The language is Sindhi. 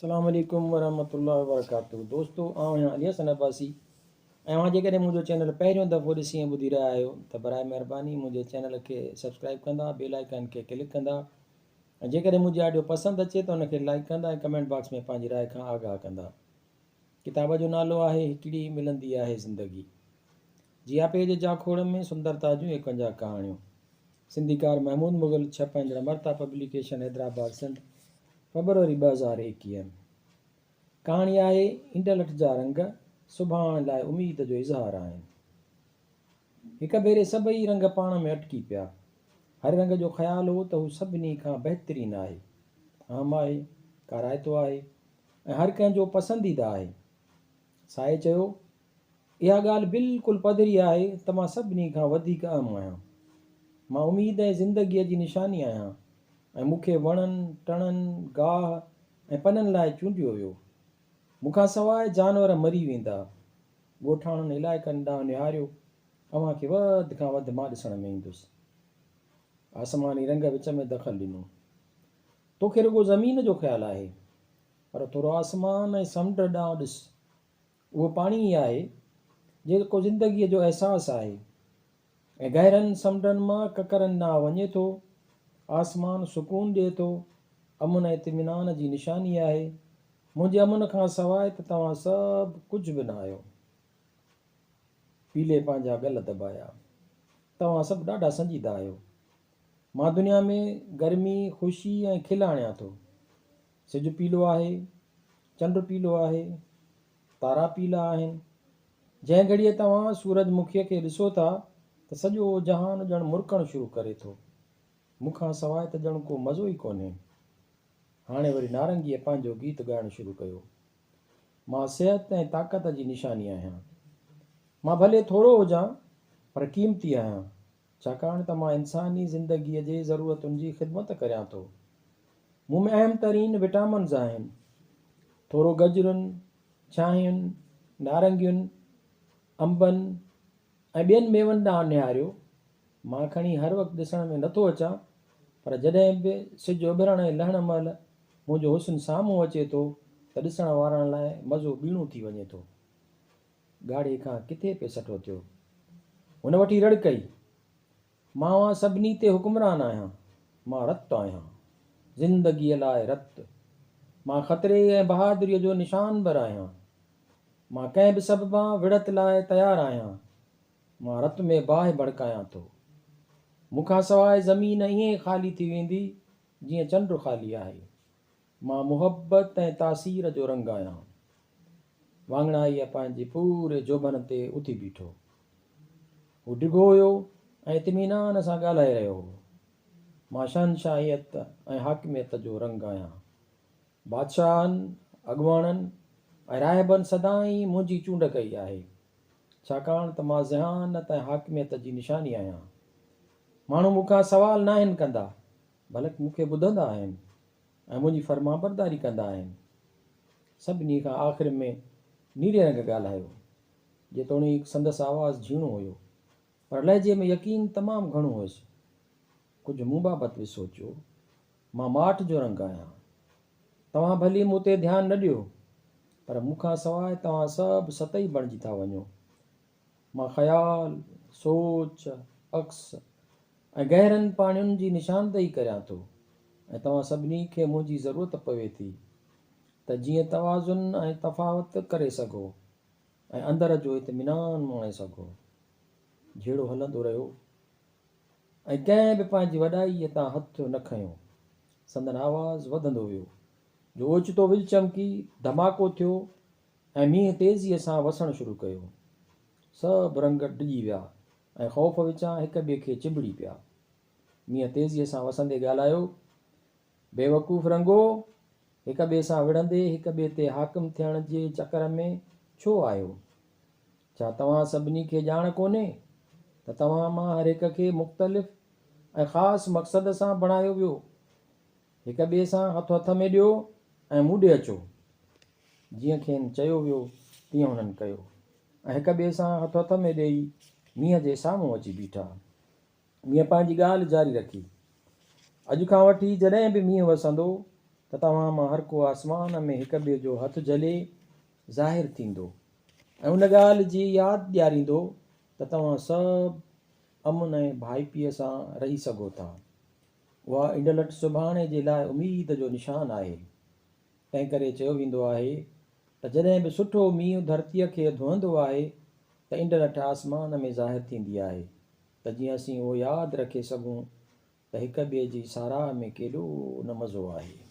السلام عليڪم ورحمة الله وبرڪاته دوستو آئون آهيان علي حسن عباسي ۽ اوهان جيڪڏهن منهنجو چينل پهريون دفعو ڏسي ۽ ٻڌي رهيا آهيو ته برائي مهرباني منهنجي چينل کي سبسڪرائب ڪندا بيل آئيڪان کي ڪلڪ ڪندا ۽ جيڪڏهن منهنجي آڊيو پسند اچي ته ان کي لائيڪ ڪندا ۽ ڪمينٽ باڪس ۾ پنهنجي راء کان آگاهه ڪندا ڪتاب جو نالو آهي هڪڙي ملندي آهي زندگي جياپي جي جاکوڙ ۾ سندرتا جون 51 ڪهاڻيون سنڌيڪار محمود مغل، ڇپائيندڙ امرتا پبليڪيشن حيدرآباد سنڌ، فيبروري 2021. ڪهاڻي آهي انڊلٺ جا رنگ سڀاڻ لاء اميد جو اظهار آهن. هڪ ڀيري سڀئي رنگ پاڻ ۾ اٽڪي پيا. هر رنگ جو خيال هو ته هو سڀني کان بهترين آهي، اهم آهي، ڪارائتو آهي ۽ هر ڪنهن جو پسنديده آهي. سائي چيو، اها ڳالهه بلڪل پڌري آهي ته مان سڀني کان وڌيڪ اهم آهيان. مان اميد ۽ زندگيء جي نشاني آهيان ۽ مون کي وڻن، ٽڻن، گاهه ۽ پنن لاء چونڊيو ويو. مون کان سواء جانور مري ويندا. ڳوٺاڻن علائقن ڏانهن نهاريو، اوهان کي وڌ کان وڌ مان ڏسڻ ۾ ايندس. آسماني رنگ وچ ۾ دخل ڏنو. توکي رڳو زمين جو خيال آهي، پر ٿورو آسمان ۽ سمنڊ ڏانهن ڏس. اهو پاڻي ئي آهي، جيڪو زندگيء جو احساس آهي ۽ گهرن سمنڊن مان ڪڪرن ڏانهن وڃي ٿو. آسمان سڪون ڏئي ٿو، امن ۽ اطمينان جي نشاني آهي. منهنجي امن کان سواء ته توهان سڀ ڪجهه به نه آهيو. پيلي پنهنجا ڳل دٻايا. توهان سڀ ڏاڍا سنجيده آهيو. مان دنيا ۾ گرمي، خوشي ۽ کل آڻيان ٿو. سج پيلو آهي، چنڊ پيلو آهي، تارا پيلا آهن. جنهن گهڙيء توهان سورج مکيء کي ڏسو ٿا ته سڄو جهان ڄڻ مرڪڻ شروع ڪري ٿو. مون کان سواء ته ڄڻ ڪو مزو ئي ڪونهي. هاڻي وري نارنگيء پنهنجو گيت ڳائڻ شروع ڪيو. مان صحت ۽ طاقت جي نشاني آهيان. مان ڀلي ٿورو هجان پر قيمتي آهيان، ڇاڪاڻ ته مان انساني زندگيء جي ضرورتن جي خدمت ڪريان ٿو. مون ۾ اهم ترين وٽامنز آهن. ٿورو گجرن، ڇانهين، نارنگين، انبن ۽ ٻين ميون ڏانهن نهاريو. مان کڻي هر وقت ڏسڻ ۾ نٿو اچان، پر جڏهن به سج اڀرڻ ۽ لهڻ مهل منهنجو حسن سامهون اچي ٿو ته ڏسڻ وارن لاء مزو ٻيڻو ٿي وڃي ٿو. ڳاڙهي کان ڪٿي پئي سٺو ٿيو. هن وٺي رڙ ڪئي. مان اوهان سڀني تي حڪمران آهيان. مان رت آهيان. زندگيء لاء رت. مان خطري ۽ بهادريء جو نشانبر آهيان. مان ڪنهن به سببان وڙهت لاء تيار آهيان. مان رت ۾ باهه ڀڙڪايان ٿو. مون کان سواء زمين ائين خالي ٿي ويندي، جيئن چنڊ خالي آهي. مان محبت ۽ تاثير جو رنگ آهيان. واڱڻائيء پنهنجي پوري جوڀن تي اٿي بيٺو. هو ڊگهو هيو ۽ اطمينان سان ڳالهائي رهيو هو. مان شهنشاهيت ۽ حاڪميت جو رنگ آهيان. بادشاهن، اڳواڻن ۽ راهبن سدائين منهنجي چونڊ ڪئي آهي، ڇاڪاڻ ته مان ذهانت ۽ حاڪميت جي نشاني آهيان. ماڻهو مون کان سوال ناهن ڪندا، بلڪ مون کي ٻڌندا آهن ۽ منهنجي فرمانبرداري ڪندا آهن. سڀني کان آخر ۾ نيري رنگ ڳالهايو. جيتوڻيڪ سندس آواز جهيڻو هيو، پر لهجي ۾ يقين تمام گهڻو هيس. ڪجهه مون بابت به سوچيو. مان ماٺ جو رنگ آهيان. توهان ڀلي مون تي ڌيان نه ڏيو، پر مون کان سواء توهان سڀ سطحي بڻجي ٿا وڃو. مان خيال، سوچ، عڪس ۽ گهرن پاڻين جي نشاندهي ڪريان ٿو ۽ توهان سڀني کي منهنجي ضرورت پوي ٿي ته جيئن توازن ۽ تفاوت ڪري سگهو ۽ اندر جو اطمينان ماڻي سگهو. جهيڙو هلندو رهيو ۽ ڪنهن به پنهنجي وڏائيء تان هٿ نه کنيو. سندن آواز وڌندو ويو جو اوچتو وڄ چمڪي، ڌماڪو ٿيو ۽ مينهن تيزيء سان وسڻ شروع ڪيو. سڀ رنگ ڊڄي ويا ۽ خوف وچان هڪ ٻئي کي چنبڙي پيا. مينهن تيزيء سان وسندي ڳالهايو، بيوقوف رنگو! هڪ ٻئي سان وڙهندي هڪ ٻئي تي حاڪم ٿيڻ جي چڪر ۾ ڇو آهيو؟ ڇا توهان سڀني کي ڄاڻ ڪونهي ته توهان مان هر هڪ کي مختلف ۽ خاص مقصد سان بڻايو ويو؟ هڪ ٻئي سان هٿ هٿ ۾ ڏيو ۽ مون ڏي اچو. جيئن کين چيو ويو، تيئن هنن ڪيو ۽ هڪ ٻئي سان هٿ هٿ ۾ ڏيئي مينهن جي سامهون اچي بيٺا. مينهن پنهنجي ڳالهه جاري رکي. اڄ کان وٺي جڏهن به مينهن وسندو ته توهان مان هر ڪو آسمان ۾ هڪ ٻئي جو هٿ جهلي ظاهر ٿيندو ۽ ان ڳالهه جي ياد ڏياريندو ته توهان سڀ امن ۽ ڀائپيء سان رهي سگهو ٿا. اها انڊلٺ سڀاڻي جي لاء اميد جو نشان آهي. تنهنڪري چيو ويندو آهي ته جڏهن به سٺو مينهن ڌرتيء کي ڌوئندو آهي ته انڊلٺ آسمان ۾ ظاهر ٿيندي آهي ته جيئن اسين اهو ياد رکي سگهون ته هڪ ٻئي جي ساراهه ۾ ڪيڏو نه مزو آهي.